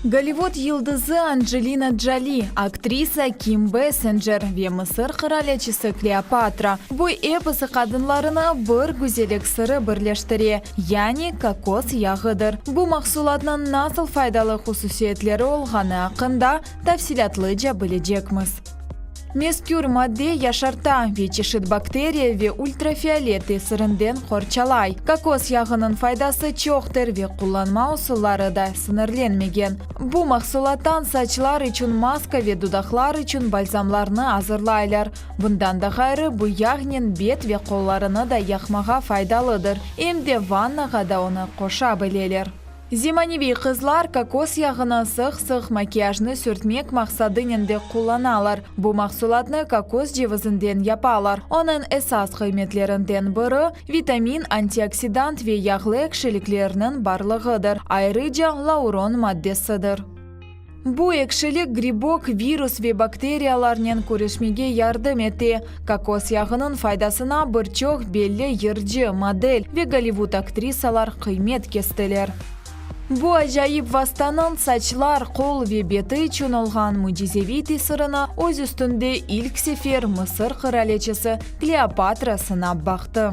Gollivud yıldızı Ancelina Coli, aktrisa Kim Bessenger ve Mısır qıraliçesi Kleopatra, bu episi qadınlarını bir güzellik sırı birleştire, yani kokos yağıdır. Bu mahsulatnıñ nasıl faydalı hususiyetleri olğanı aqqında tafsilâtlıca bilecekmiz. Mezkür madde yaşarta ve çeşit bakteriya ve ultrafiolet tesirinden qorçalay. Kokos yağınıñ faydası çoqtır ve qullanma usulları da sıñırlenmegen. Bu mahsulattan saçlar içün maska ve dudaqlar içün balzamlarnı azırlaylar. Bundan da ğayrı, bu yağnen bet ve qollarını da yaqmağa faydalıdır, em de vannağa da onı qoşa bileler. Zemaneviy qızlar kokos yağını sıq-sıq makiyajnı sürtmek maqsadınen de qullanalar. Bu mahsulatnı kokos cevizinden yapalar. Onıñ esas qıymetlerinden biri, vitamin, antioksidant ve yağlı ekşiliklerniñ barlığıdır, ayrıca lauron maddesidir. Bu ekşilik gribok, virus ve bakteriyalarnen küreşmege yardım ete. Kokos yağınıñ faydasına bir çoq belli yırcı, model ve Gollivud aktrisalar qıymet kestiler. Bu acayip vastanıñ saçlar, qol ve beti içün olğan mücizeviy tesirini öz üstünde ilk sefer Mısır qıraliçesi Kleopatra sınap baqtı.